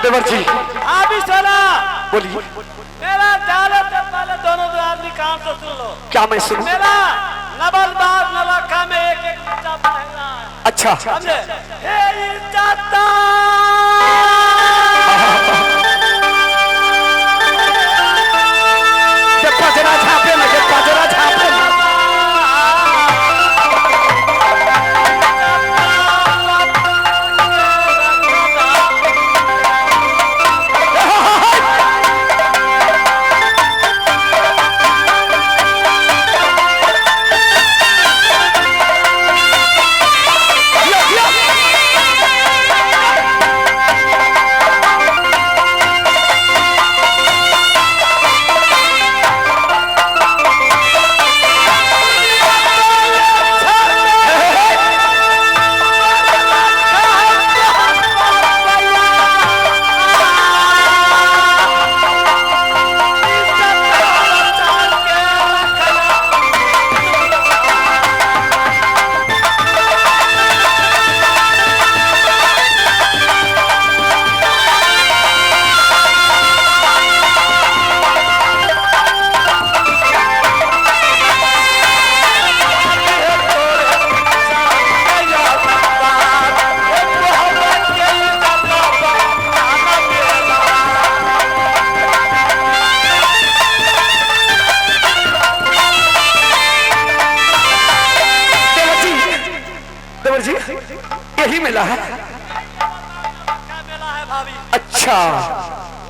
देवर जी। हाँ भी सोना। बोलिए। मेरा जाने से पहले दोनों दो आदमी काम से सुन लो। क्या मैं सुनूं? मेरा नवलबाग नवलखा में एक एक बच्चा पढ़ना है। अच्छा। समझे? हे चाचा। के पजरा झापे में के पजरा झापे में। यो, यो। देवर जी, देवर जी, यही मेला है। क्या मेला है भाभी? अच्छा।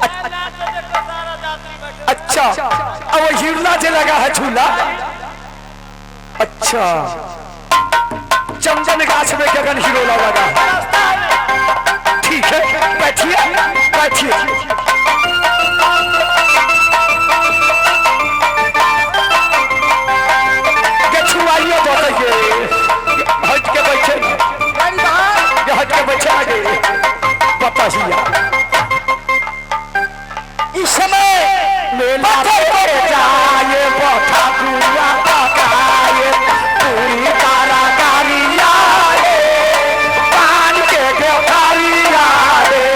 लाइन से देखो सारा यात्री बैठे। अच्छा, अब वो हिरला जे लगा है झूला। अच्छा, चंदन गाछ में गगन हिरोला लगा है। रास्ता है। ठीक है, बैठिए बैठिए। के छुआइयो बताइए, हट के बैठे ना, ये हट के बैठे ना गे बताइए। इस समय मेला देखे जाए बठाकुआ पकाए पूरी तारा गारिया रे पान के गोठारिया रे।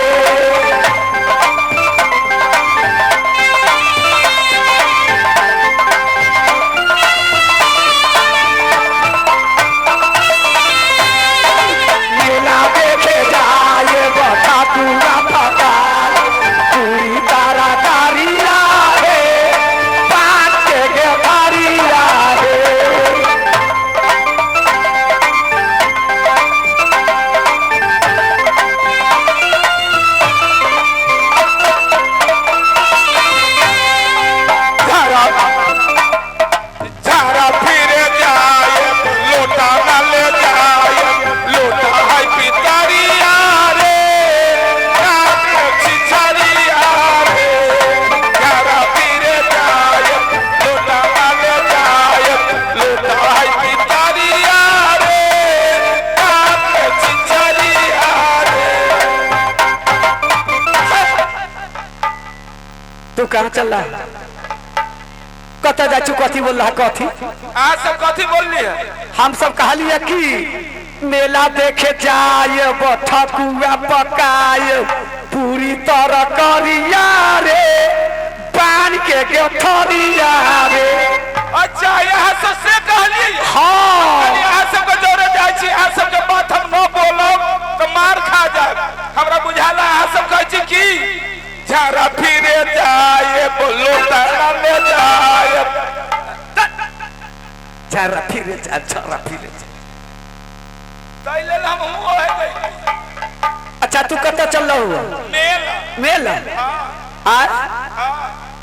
मेला देखे जाए बठाकुआ पकाए पूरी तारा गारिया रे पान के गोठारिया रे। झारा झारा फिरे जाए लोटा न ले जाए लोटा है पितरिया रे काट छिछरिया रे। झारा फिरे जाए लोटा न ले जाए लोटा है पितरिया रे काट छिछरिया रे। तू कहाँ चल रहा है? कत जा चु कथी बोल रहा कथी? आज सब कथी बोलली है? हम सब कहलिए कि मेला देखे जाए बठकुआ पकाए पूरी तरह करिया रे पान के गेठरिया रे। अच्छा, यहाँ से से कहली? हाँ। यहाँ सबके जोरे जाइ छी, यहाँ सबके बात हम न बोलब तो मार खा जाए। हमरा बुझाला यहाँ सब कहै छी कि झारा फिरे जाए लोटा न ले जाए। झरा फिरे जा, झरा फिरे जा। ताहि लेल हम हुओ है गई। अच्छा, तू कत चल रहा हुआ? मेला। मेला? हाँ। आ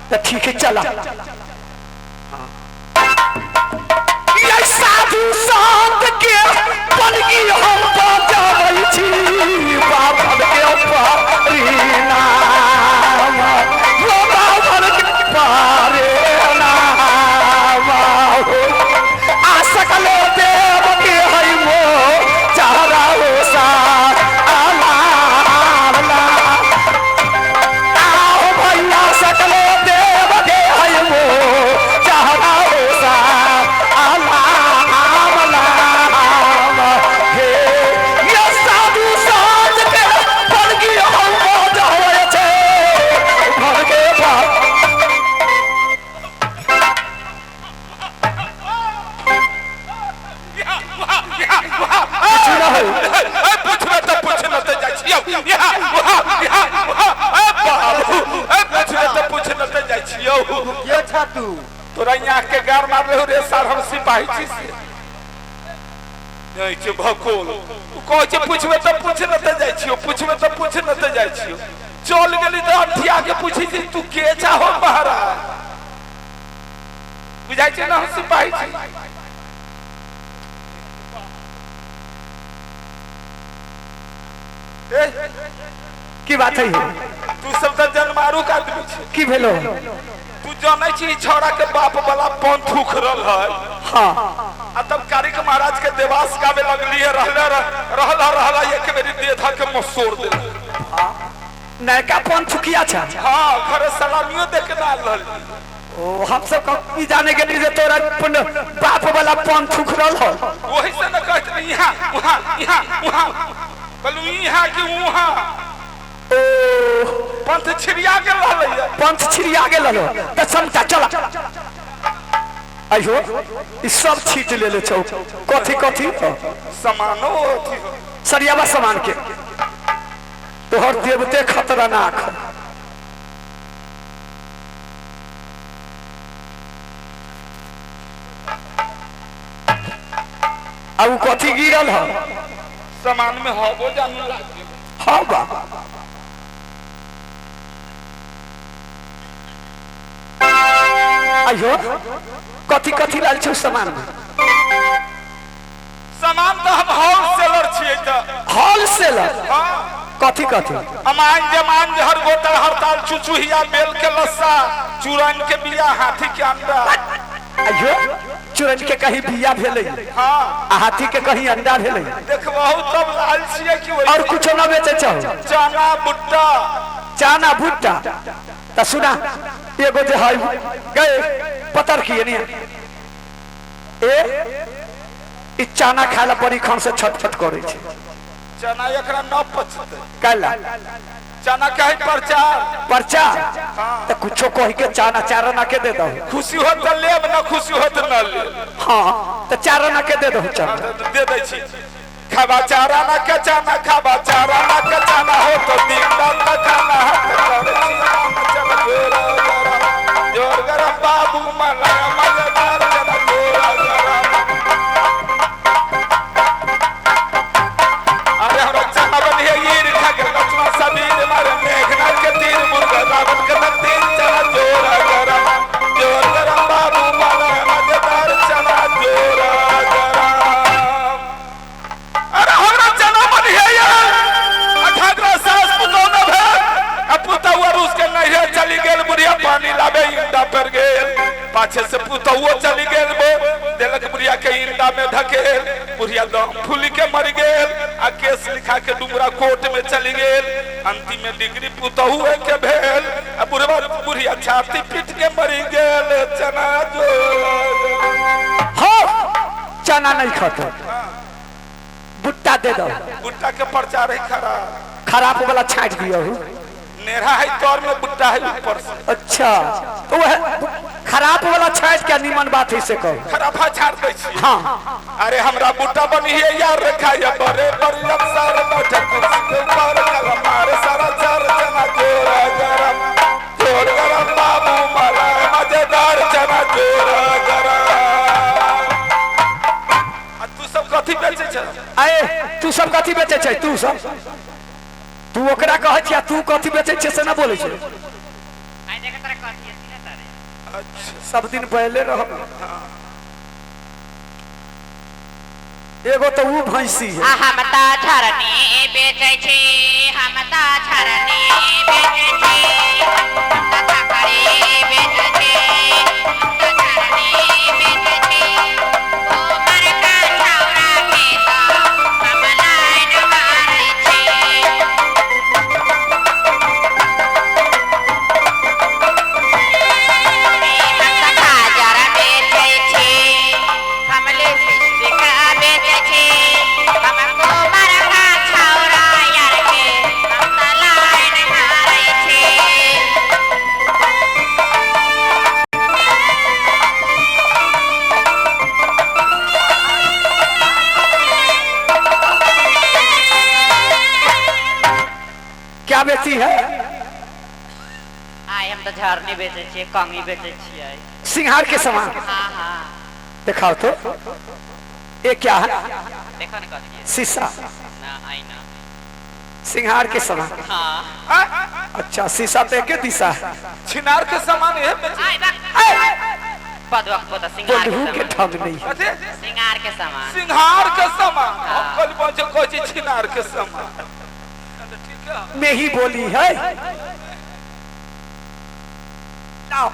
तो ठीक है, चला। ये साधु संत के पलकी हम बजाबै छी बाबन के परिणाम, यो बाबन के परिणाम हो। आ सकलो देव के है मो चारा हो सा आला। आओ भैया सकलो देव के है मो चारा हो सा आला आला। हे ये साधु संत यहाँ वहाँ यहाँ वहाँ। ए बाबू, ए पूछले तऽ पूछले तऽ जाइ छियौ। के छा तू? तोरा यहाँ के गार मारले हो रे सर, हम सिपाही छी से नहीं छै भकोल। तू कहै छै पूछबे तऽ पूछले तऽ जाइ छियौ, पूछबे तऽ पूछले तऽ जाइ छियौ। चल गेली तऽ अंठिया के पूछै छी तू के चाहो महाराज? बुझाइ छै ने हम सिपाही छी। ए, की बात है? तू सब तऽ जनमारू के आदमी छै। की भेलो? तू जानै छी छौड़ा के बाप वाला पंथ उखड़ल है। हाँ। आ तब कारिक महाराज के देवास गावे लगली है, रहले रहला रहला एक बेरी देधा के मसोड़ देल। नयका पंथ किया छा? हाँ, घरे सलामियो दे के ना रहल। ओ हम सब की जाने के लिए तोरा अपन बाप वाला पंथ उखड़ल हो। वही से न कहत रही, यहाँ वहाँ यहाँ वहाँ, कहलू यहाँ कि वहाँ। ओ पंथ छिड़िया गेल रहलै। पंथ छिड़िया गेल रहलो त समटा चला अयो ई सब छीट लेले छौ। कथी कथी समानो अथी हो। सरियावा सामान के तोहर देवते खतरनाक। आ उ कथी गिरल ह? सामान में हबो जानू लाग गेल। हाँ बा। अयो कथी कथी लाल छौ सामान में? सामान तो हम होलसेलर छियै त। होलसेलर? हाँ। कथी कथी? अमान जमान जहर गोतर हड़ताल चुचुहिया बेल के लस्सा चूरन के बिया हाथी के अंडा। अयो चूरन के कहीं बिया भेलै? हाँ। आ हाथी के कहीं अंडा भेलै? देखबहु तब लाल छियै कि वैसे। और कुछो न बेचे छौ? चना भुट्टा। चना भुट्टा त सुना एगो जे है गए पतर की नहीं ए ई चना खाला बड़ी खन से छटपट करे छै। चना एकरा न पचतै। काला चना के है प्रचार। प्रचार? हाँ। त कुछो कहि के चना चार आना के दे दहो। खुशी हो त लेब, न खुशी हो त न लेब। हाँ त चार आना के दे दहो। चना दे दै छी। खाबा चार आना के चना, खाबा चार आना के चना हो तो दिन रात खाना हाथ करे छी। चना जोर गरम, जोर गरम बाबू मला मजेदार चना जोर गरम। अरे हमरा चना बनिए ईर खा के लक्ष्मण सबीर मारे मेघनाथ के तीर मुर्गा रावण के तीर चना जोर गरम, जोर गरम बाबू मला मजेदार चना जोर गरम। अरे हमरा चना बनिए यार अठारह सास पुतौ न भेल आ पुतौआ रूस के नैहर चली गेल। बुढ़िया पानी लाबे इंडा पर गेल, पाछे से पुतौओ चली गेल। बो देलक बुढ़िया के इंडा में धकेल, बुढ़िया दम फूली के मर गेल आ केस लिखा के डुमरा कोर्ट में चली गेल। अंतिम में डिग्री पुतौए के भेल आ बुढ़वा बुढ़िया छाती पीट के मरी गेल। चना जो हो चना नहीं खातो भुट्टा दे दो। भुट्टा के प्रचार है खराब। खराब वाला छाट दियो। नेरा है तोर में भुट्टा है ऊपर से। अच्छा तो वह खराब वाला छाट क्या निमन बात है से कहो। खराब छाट दै छी। हाँ। अरे हमरा भुट्टा बनी है यार खाया बड़े बड़े अफसर बैठे कुर्सी के ऊपर कलम मारे सारा चार चना जोर गरम, जोर गरम बाबू मारा मजेदार चना जोर गरम। आ तू सब कथी बेचै छ? अरे तू सब कथी बेचै छै? तू सब तू ओकरा कहै छियै तू कथी बेचै छै से ना बोलै छै। अच्छा। सब दिन पहले रह। एगो तो ऊ भैंसी है। हम त झरनी बेचै छी, हम त झरनी बेचै छी, हम त थकरी बेचै छी, हम त झरनी बेचै छी। ओ मरका छौड़ा के त हम लाइन मारै छी। हम त खाजर बेचै छी, हम लिपस्टिक बेचै छी, हम कुमार का छौड़ा यार के हम त लाइन मारै छी। क्या बेची है? आइ हम तऽ झरनी बेचै छियै, कंघी बेचै छियै। सिंगार के सामान? हाँ हाँ। दिखाओ तो, ये क्या है? देखो ने कथी है। शीशा? ना, आईना। सिंगार के सामान? हाँ। अच्छा, शीशा तो एक दिशा है। छिनार के सामान ये बेचे। आइ बा पदवा के पोता, सिंगार बोलहू के के सामान। ढंग नहीं है। कथी? सिंगार के सामान। सिंघार के सामान। हम कल पहुंचे कहै छी छिनार के सामान। ठीक है। में ही बोली है। लाओ,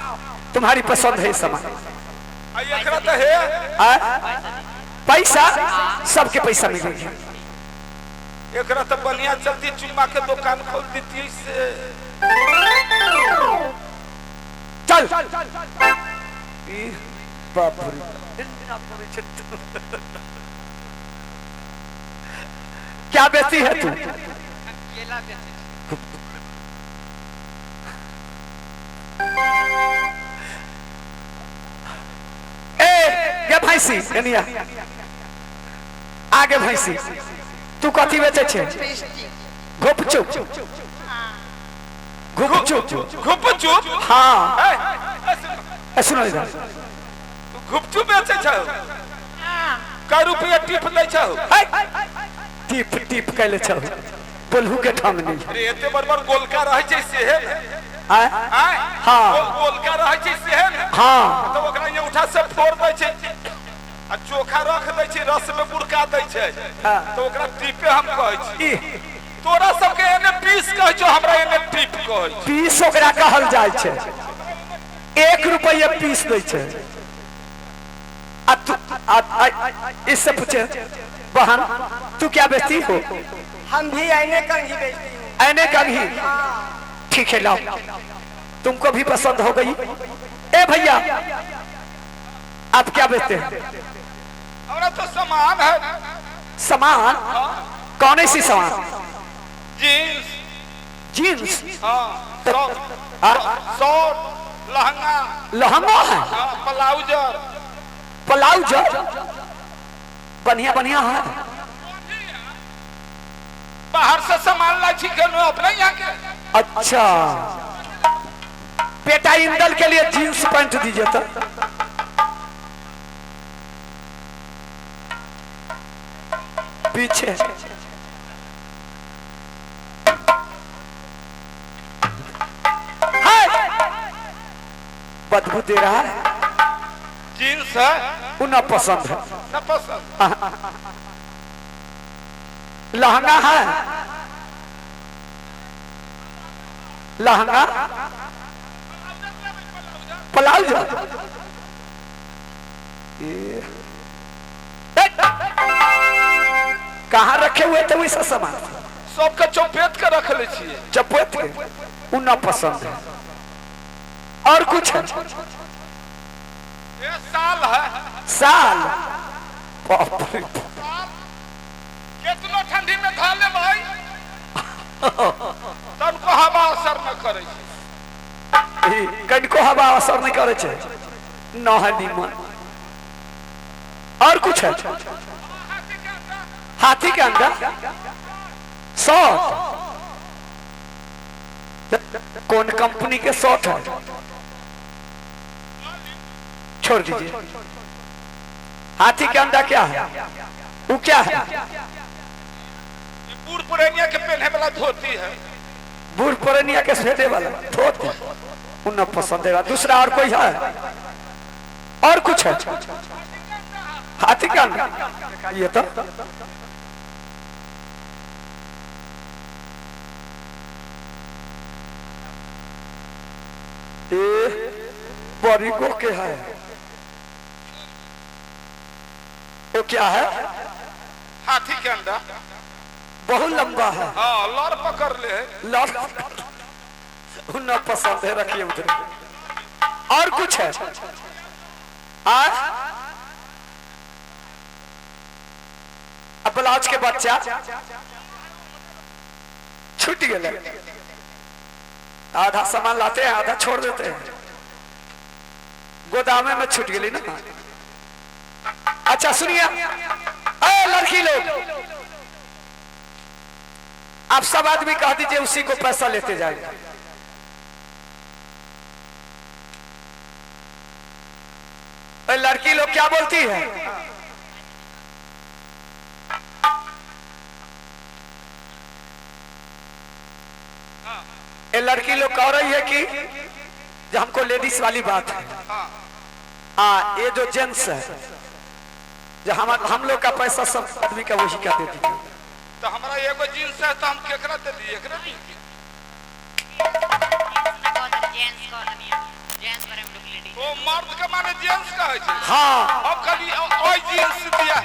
तुम्हारी पसंद है सामान? आ एकरा तऽ हे। आ? पैसा? सबके पैसा मिलेगी। एकरा तऽ बढ़िया चलती, चुम्मा के दुकान खोल देती से। चल। ई बाप रे, क्या बेचती है तू? केला बेचै छियै। ए गे भैंसी, एनिया आगे भैंसी, तू कथी बेचे छे? घुपचुप। घुपचुप? घुपचुप। हाँ। ए, ए, सुनो इधर। तू घुपचुप बेचै छौ? कै रुपया टिप दै छौ? है, टिप टिप कैले छौ, बोलहू के ढंग नहीं। अरे, एते बड़ बड़ गोलका रहै छै सेहे ने? आय? आँय? हाँ। गोलका रहै छै सेहे ने? हाँ। तऽ ओकरा अंगूठा से फोड़ दै छै आ चोखा रख दै छै, रस में बुरका दै छै। हाँ। तऽ ओकरा टिपे हम कहै छी। ई तोरा सबके एने पीस कहै छौ, हमरा एने टिप कहै छै। पीस ओकरा कहल जाइ छै। 1 रुपये पीस दै छै। आ तू आ, इससे पूछे, बहन, तू क्या बेचती हो? हम भी आईने कंघी बेचती हूँ। ऐने का भी? ठीक है, लाओ, तुमको भी पसंद हो गई। ए भैया, आप क्या बेचते हैं? हमरा तो सामान है। सामान? कौन ऐसी सामान? जीन्स। जीन्स? हाँ, शॉर्ट। हाँ? शॉर्ट, लहंगा। लहंगा है? हाँ, ब्लाउजर। ब्लाउज बढ़िया बढ़िया है? बाहर से सामान ला छी केनो अपने यहाँ के। अच्छा बेटा, इंदल के लिए जींस पैंट दीजिए तो। पीछे है। बदबू दे रहा है। जीन्स है। वो न पसंद है। न पसंद? लहंगा है? लहंगा, ब्लाउज? ए, कहाँ रखे हुए थे वैसा सामान? सबके चौपेत के रख ले छियै। चपोत के। उ न पसंद है। और कुछ है? ए साल है। साल? बाप रे बाप। केतनो ठंडी में धऽ ले भाई, तनको हवा असर न करै छै। ई कनिको हवा असर नहीं करे छै? न है नीमन। और कुछ है? हाथी के अंडा शर्ट? कौन कंपनी के शर्ट है? छोड़ दीजिए। हाथी के अंडा क्या है? वो क्या है? ई बूढ़ पुरनिया के पहने वाला धोती है। बूढ़ पुरनिया के सेटे वाला धोती? वो न पसंद है। दूसरा और कोई है? और कुछ है? हाथी का अंडा ये तो ए बड़ी को के है। वो क्या है? हाथी के अंडा। बहुत लंबा है। हाँ, लड़ पकड़ ले है। लड़ वो न पसंद है, रखिए उधर। और कुछ है? आ अब ब्लाउज के बच्चा छूट गए। आधा सामान लाते हैं, आधा छोड़ देते हैं। गोदामे में छूट गई ना। अच्छा सुनिए, ए लड़की लोग, आप सब आदमी कह दीजिए उसी को पैसा लेते जाएंगे। अरे लड़की लोग क्या बोलती है? ये लड़की लोग कह रही है कि जो हमको लेडीज वाली बात है। हाँ, ये जो जेंट्स है जो हम लोग का पैसा सब आदमी का वही का दे दीजिए। तो हमरा एगो जींस है तो हम केकरा दे दी? एकरा दी? जेंट्स कहलनी, जेंट्स बारे में लोग लेडीज। ओ मर्द के माने जेंट्स कहै छै। हाँ। हम खाली ओइ जींस दिया।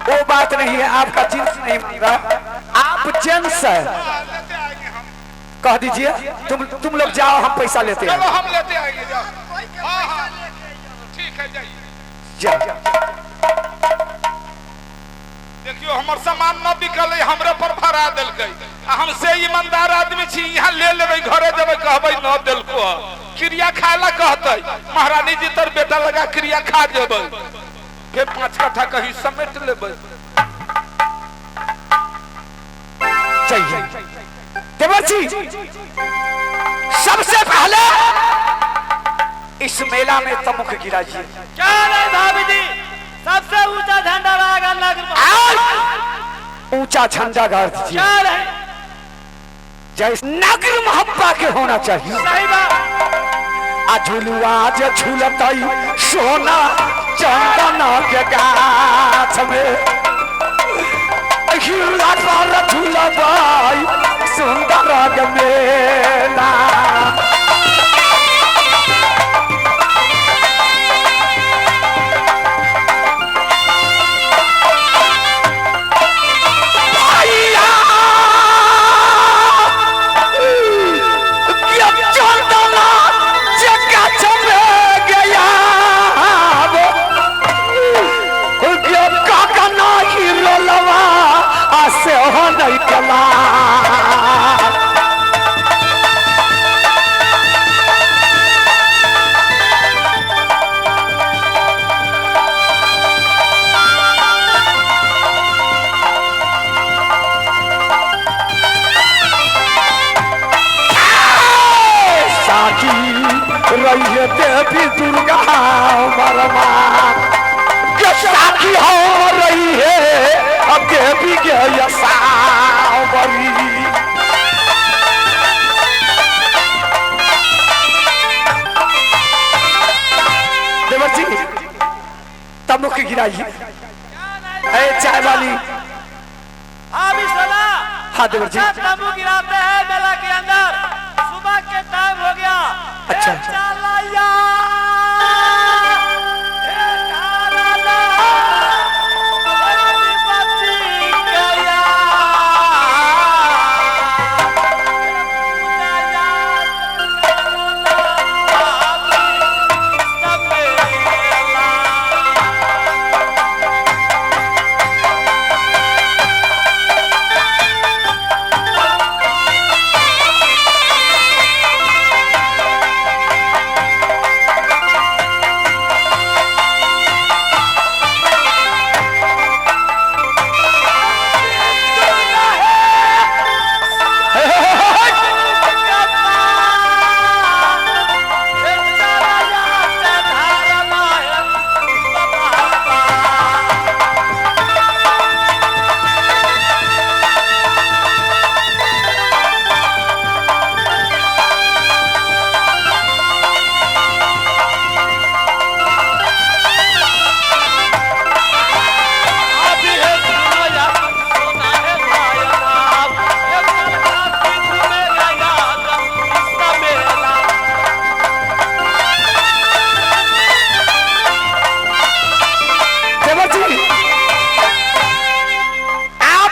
वो बात नहीं है, आपका जींस नहीं मांग रहा, आप जेंट्स है। हाँ, लेते आएंगे हम। कह दीजिए तुम लोग जाओ, हम पैसा लेते हैं। चलो हम लेते आएंगे, जाओ। हाँ हाँ ठीक है, जाइए। जाओ। देखियो हमर सामान न बिकल, हमरे पर भरा देलकै। आ हम से ईमानदार आदमी छी, यहाँ ले लेबै, घरे जेबै, कहबै न देलको, क्रिया खाए ला कहतै महारानी जी तर बेटा लगा क्रिया खा जेबै, फिर 5 कट्ठा कहीं समेट लेबै। चाहिए देवर जी, सबसे पहले इस मेला में तमुख गिराइए। क्या नहीं भाभी जी, सबसे ऊंचा झंडा रहेगा नगर में। और ऊंचा झंडा गाड़ दीजिए। क्या नहीं? जैसे नगर मोहब्बा के होना चाहिए। सही बात। आ झुलुआ जे झूलतई सोना चंदन के गाछ में, झूला पर झूलबई सुंदर के मेला। भैया, क्या चंदना जे गाछ में गया, काका नहीं रोलवा आसे हो नहीं कला। साकी रही देवी दुर्गा मरमा के साकी हो रही है अब देवी के यसावरी। देवर जी तमुख गिराइए। ए चाय वाली। भाभी सोना। हाँ देवर जी। अच्छा, तम्बू गिराते हैं मेला के अंदर, सुबह के टाइम हो गया। अच्छा। ए चालैया, ए चालैया, ए बच्ची गया। देवर जी आप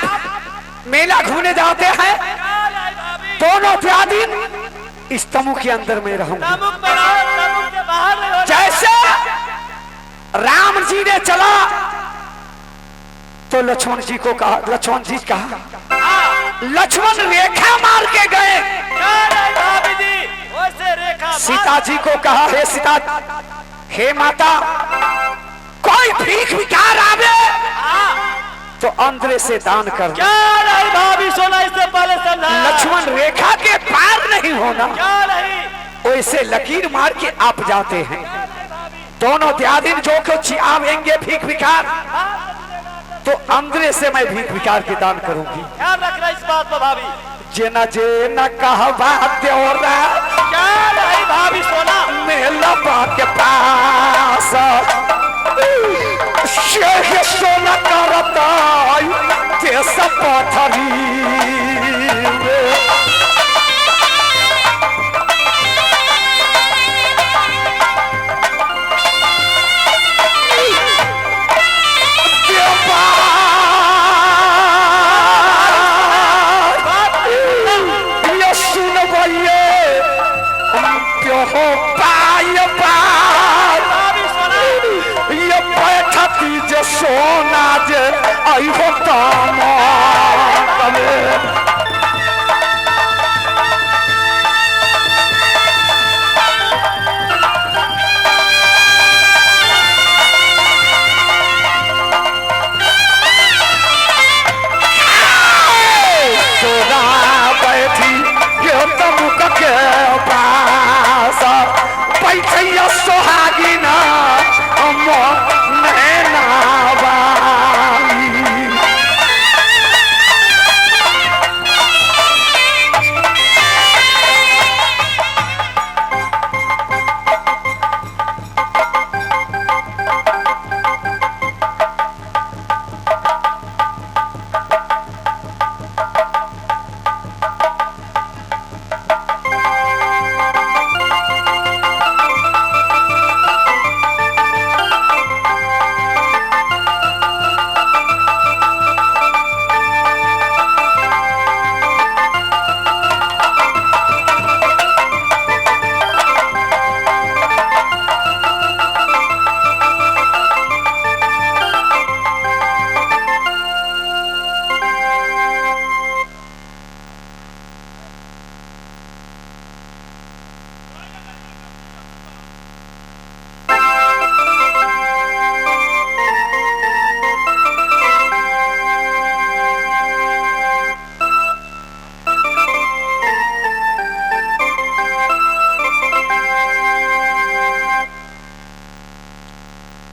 मेला घूमने जाते हैं, दोनों दिन इस तम्बू के अंदर में रहूंगा। तमुक में रहो, तमुक के बाहर नहीं होना। जैसे राम जी ने चला तो लक्ष्मण जी को कहा, लक्ष्मण जी कहा, लक्ष्मण रेखा मार के गए। क्या नहीं भाभी जी, वैसे रेखा मार- सीता जी को कहा, हे सीता, हे माता, कोई भीख भिखार आवे तो अंदर से दान करना। क्या नहीं भाभी सोना, इससे पहले समझा। लक्ष्मण रेखा के पार नहीं होना। क्या नहीं? वैसे लकीर मार के आप जाते हैं। दोनों त्यादिन जो कुछ आवेंगे भीख भिखार, तो अंदर से मैं भीख भिखार के दान करूंगी। ध्यान रखना इस बात पर भाभी। जेना जेना कहवा त्योरा। क्या नहीं भाभी सोना? मेला के पास शेह सोना करता देश पथरी रे। ये सुनबैये हो पाय पाय। भाभी सोना। ये बैठती जे सोना जे अहो तमे। सोना बैठी ये तमुक के पास बैठैया सोहागिना नैना बाई।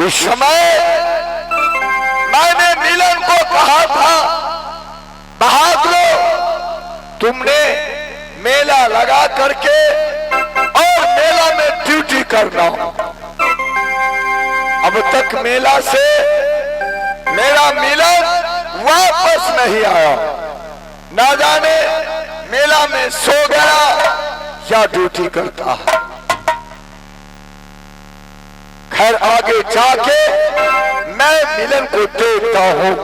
इस समय मैंने मिलन को कहा था, बहादुरों तुमने मेला लगा करके और मेला में ड्यूटी करना। अब तक मेला से मेरा मिलन वापस नहीं आया, ना जाने मेला में सो गया या ड्यूटी करता है। खैर आगे जाके मैं मिलन को देखता हूं,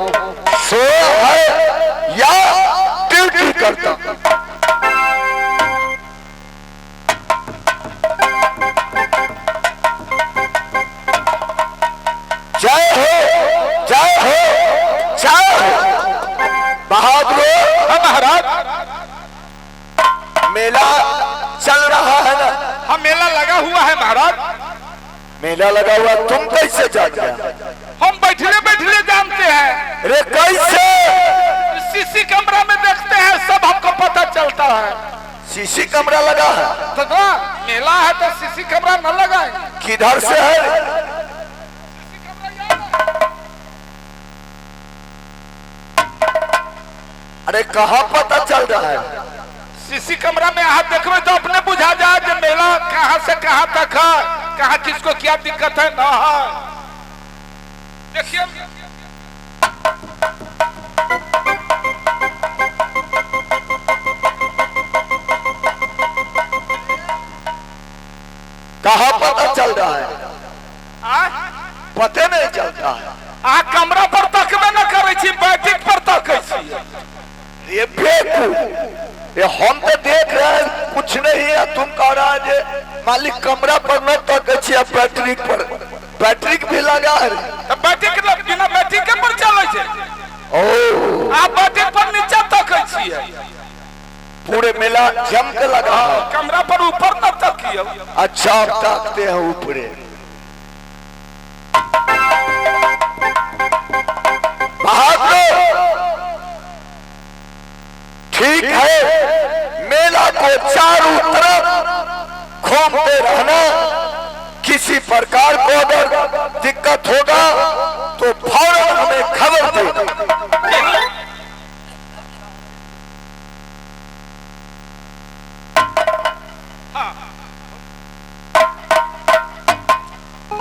सोया है या ड्यूटी करता। जय हो, जय हो, जय हो बहादुर। हाँ महाराज। मेला चल रहा है ना? हाँ, मेला लगा हुआ है महाराज। मेला लगा हुआ तुम कैसे जान गया? हम बैठले बैठले जानते हैं। अरे कैसे? सीसी कैमरा में देखते हैं, सब हमको पता चलता है। सीसी कैमरा लगा है? तो ना, मेला है तो सीसी कैमरा न लगाएंगे? किधर से है? अरे कहाँ पता चल रहा है? सीसी कैमरा में आप देखो तो अपने बुझा जाए कि मेला कहाँ से कहाँ तक है, कहाँ किसको क्या दिक्कत है ना है। देखिए कहाँ पता चल रहा है? आ? पते नहीं चलता है। आ कमरा पर तकबे न करै छी, बैठक पर तकै छी। ये बेवकूफ, ये हम तो देख रहे हैं कुछ नहीं है, तुम कह रहा है जे मालिक कमरा पर न तकै छी, अब बैटरी पर, बैटरी भी लगा है। तो बैटरी के बिना बैटरी के पर चलै छै। ओ आ बैटरी पर नीचा तकै छियै। पूरे मेला जम के लगा है। कमरा पर ऊपर न तकियो। अच्छा आप ताकते हैं ऊपरे। बहादुर ठीक है, मेला को चारों तरफ घूमते रहना, किसी प्रकार को अगर दिक्कत होगा तो फौरन हमें खबर दे।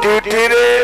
ड्यूटी रे।